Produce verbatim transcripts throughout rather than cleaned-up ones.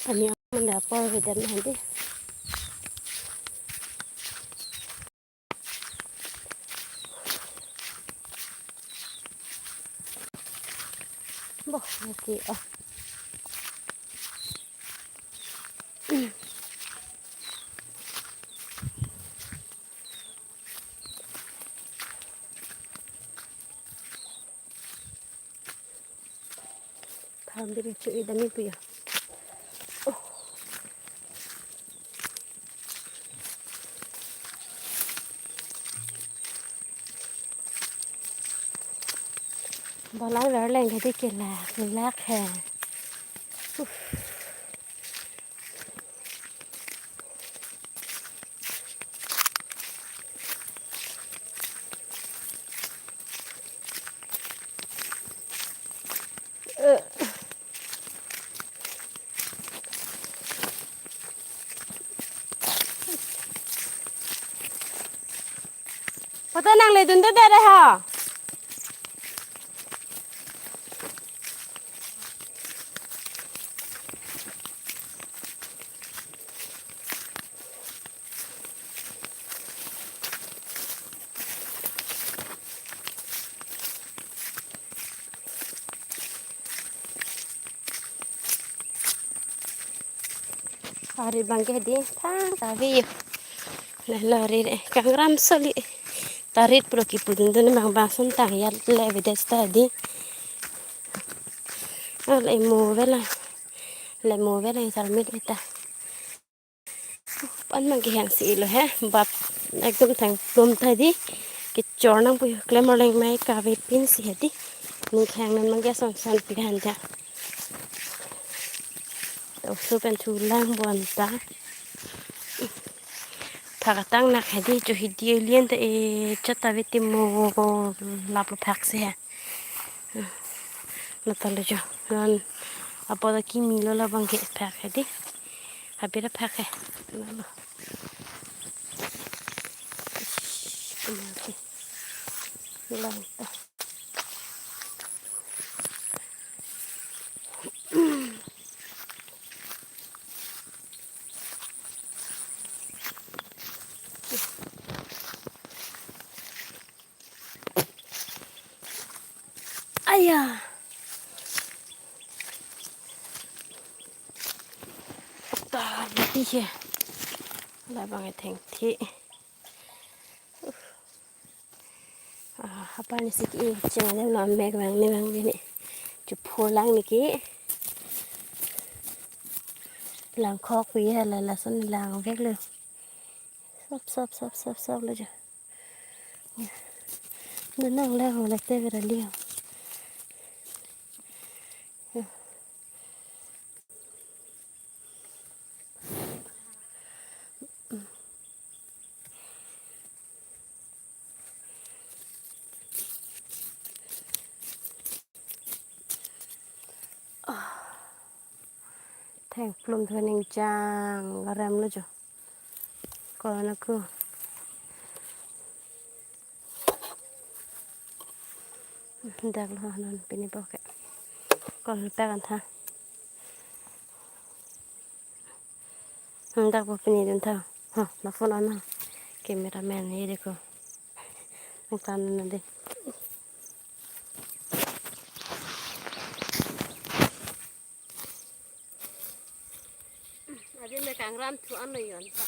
Ani manda apor vedet hadi. Bo, oke, oh. Thambiri chu idami puya. Oh. Balang lar leng hadi kelak, kelak he. Uff. Photo nangledunde dere ha. Ari bangke di thang kave. Nalo ari re kangram soli. Tarit pro kipudun dun bang bang sun tang ya le vedet ta di. Ah, le mo vela. Le mo vela itar mit ita. Pan mang kehang si ilo he. Bap ekdom thang plum ta di. Kechor nang puyo klemor leng mai kave pin si hadi. Ning khang nan mang ke son son pi han ta. To su pen thu lang bon ta. Phak atang nak hadi cho hidi alien ta e chot ta viti mo lap lo phak si he. Natalo jo. Non apo ta kimi lo labang ke phak hadi. Habira phak he. Nalo. Lang ta. Aya. Ta mati he. Labang e thengthe. Ah, apa ni si ke cheng ada lo mek bang ni bang ni. Chupho lang ni ke. Lang khok pi he la lason lang vek lo. Sop sop sop sop sop lo jo. Nang lang ho lak te vera liang. Thengplum thu ningchang rem lo jo. Ko na ku. Dak lo non pini poke. Ko ta kan tha. Dak po pini dun tha. Ha, la phone on na. Cameraman ye dekho. Ang tan na de. Ajin le kangram thu an lo yon pa.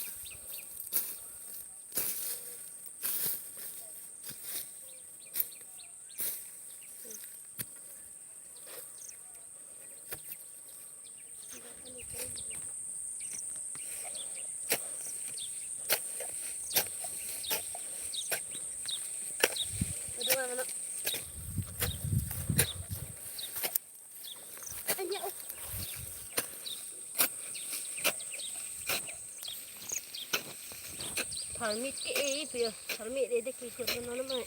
Tharmit ke e pio, tharmit e de ki ko no no mai.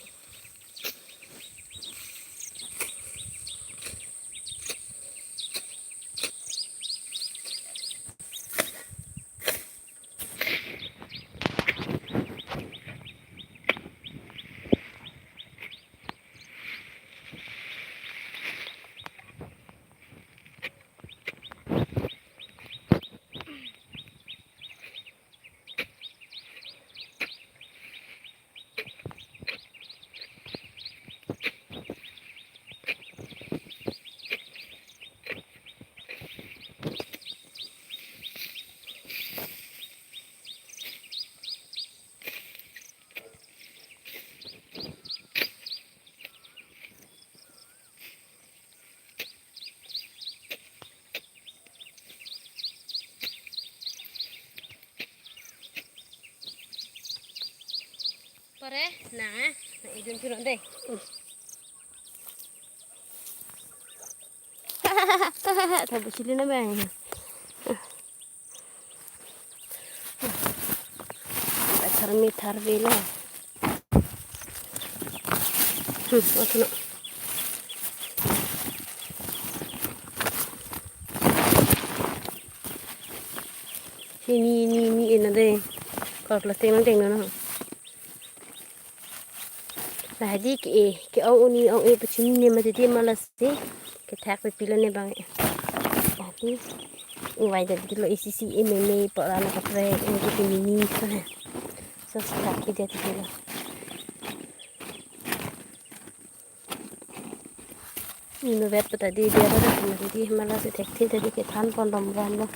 Are, na, na idun piron dei. Thabu chili na bang. Tharmi tharvelo. Hmm, otono. Hini, ni, ni, ena dei. Kor plastic nang teng nono. Lahadi ke, ke-ong un-e ong-e pachinine mati dei ma lasi. Kethak pe pilo ne bang. Lahadi. Ingvai dei lo isi si ememe pora na kaprek, ingvai dei mini. So, thak pe dei lo. Inutvet pata dei dei ara mati dei ma lasi thekthe dei kethan pon dom ran lo.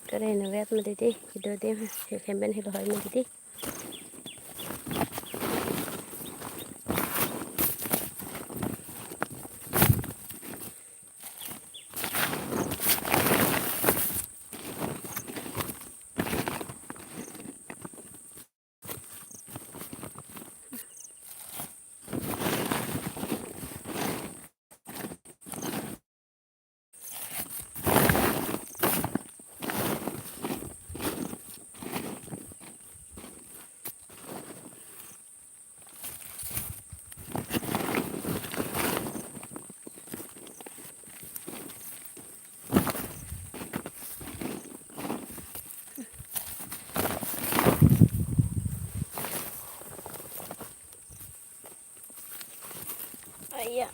Kare inutvet mati dei, kedo dei, he hemben helo hoi mati dei. Aya.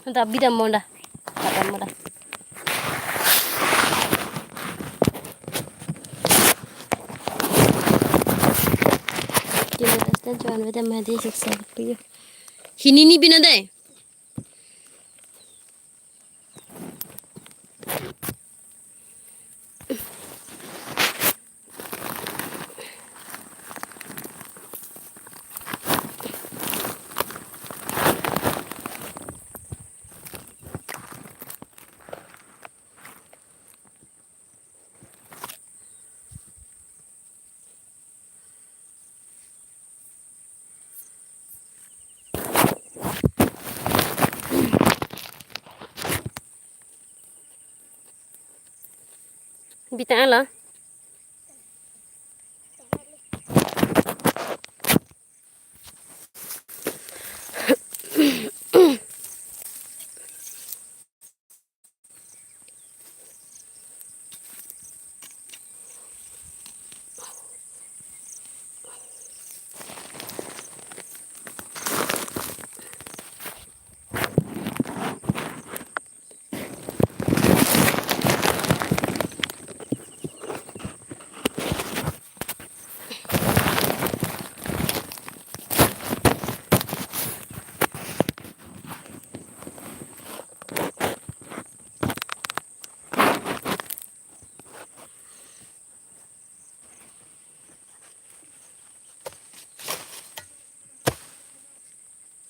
Anta bida monda. Bida monda. Kini rasta juan bida madi siksa kuyo. Hini ni bina dai. Bita ala.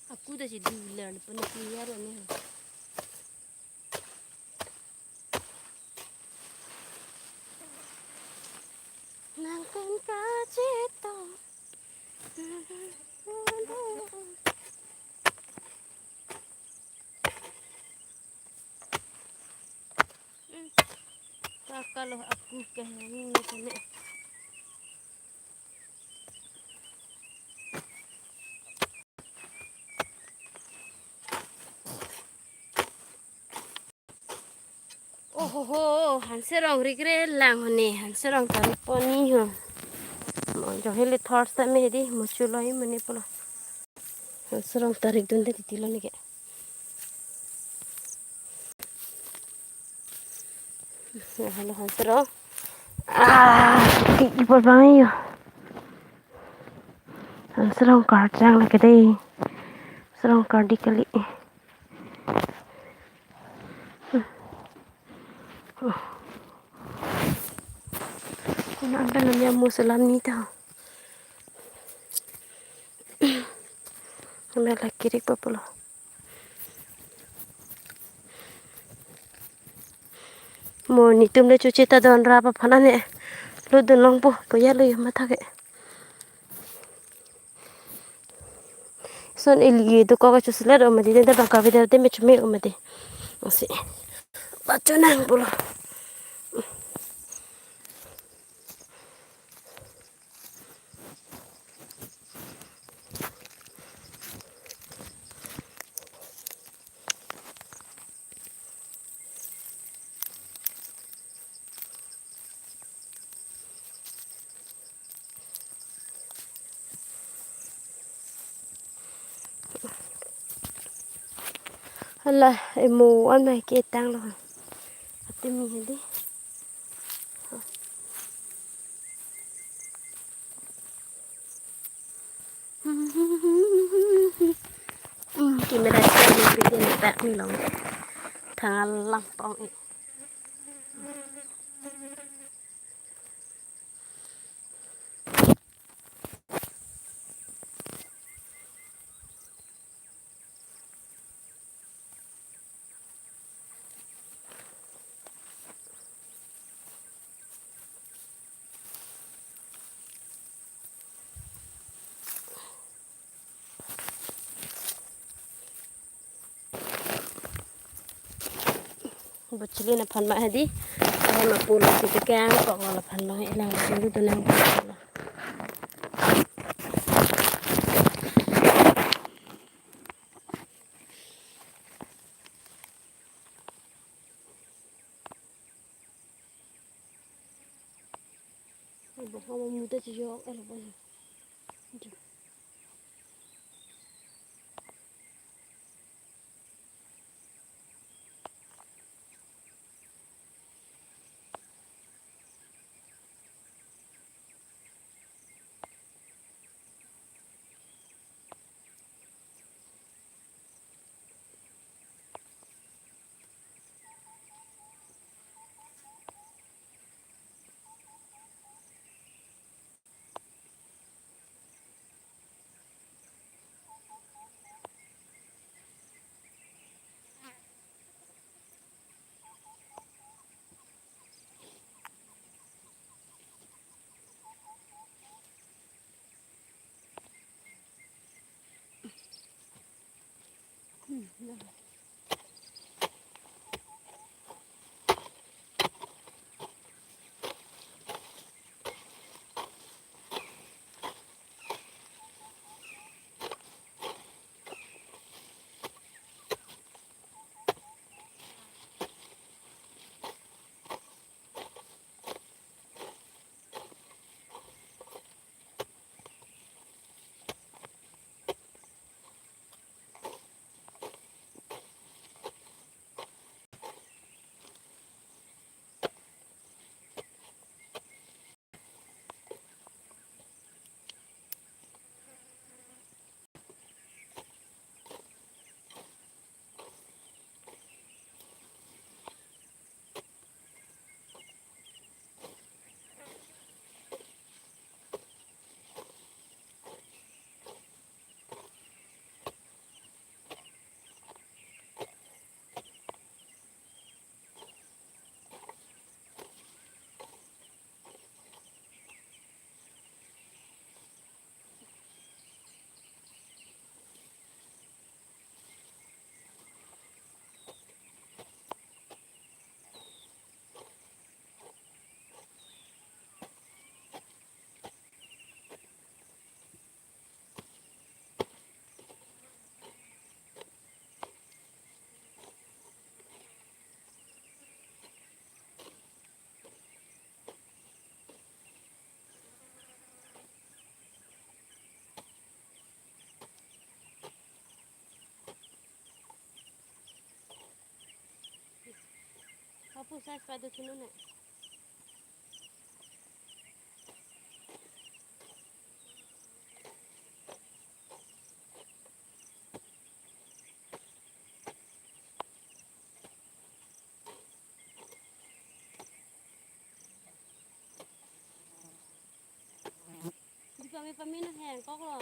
Aku dah si dealer pun aku ya ro ni. Nangkan kacito. Kakalo aku kehani kene. Ohoho, hanserong rikre lang hone, hanserong tarik poni ho. Mo jo hele thor sa me di, mo chulo hi mane polo. Hanserong tarik dun de titilo neke. Halo, Hansarong. Ah, di ipor bang yo. Hansarong karjang lake dei. Hansarong kardi kali. Kuna angka namya musulam ni ta. Hame la kirik papalo. Mo netum le chuche ta don ra pa phanan ne. Lo don longpo, po ya lo yo matha ke. Son eli do ko ka chusle do mati de bang ka video de me chume mati. Asi. Bacho nang pulo. Hala, emo an mai ke tanglo. Ate mi hadi. Hmm, camera kita ni video ni tak ni long. Thangal lang pong eh. Bachili na phan ma hadi. Saya ma pula situ kan kok la phan ma ilang dulu tu nang. Ibu kamu muda cuci orang eh lupa. Pusai padu chunu ne. Di pame pame nang heng kok lo.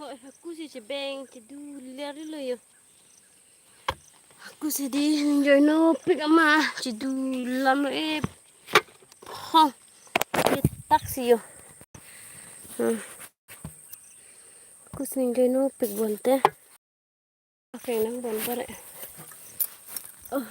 Hoi, haku si chebeng, chedu ler lo yo. Haku si di ningjoinopik ama, chedu lam lo e. Ho, tak si yo. Hmm. Haku si ningjoinopik bonte. Oke, nang bon pare. Oh.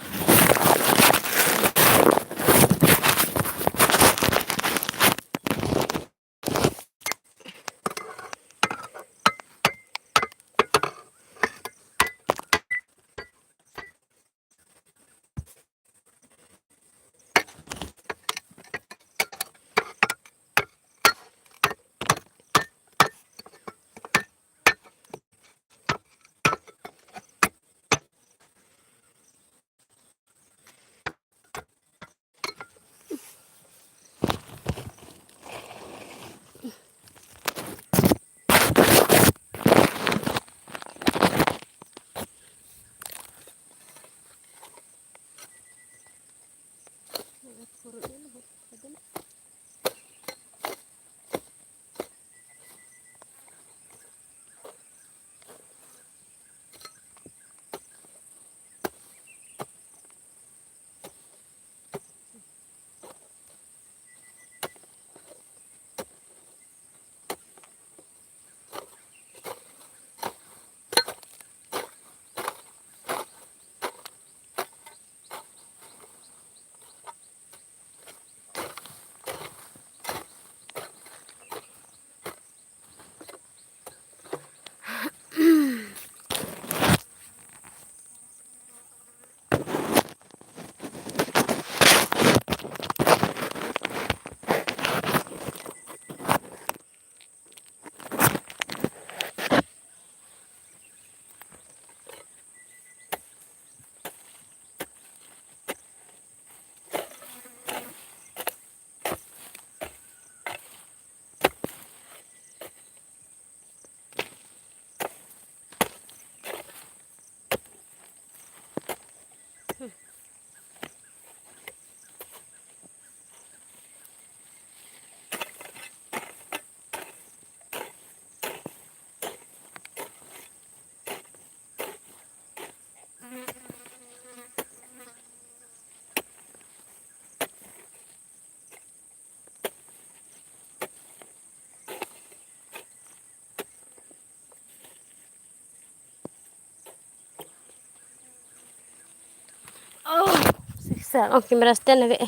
Oh, siksa. Oh, camera stand ave.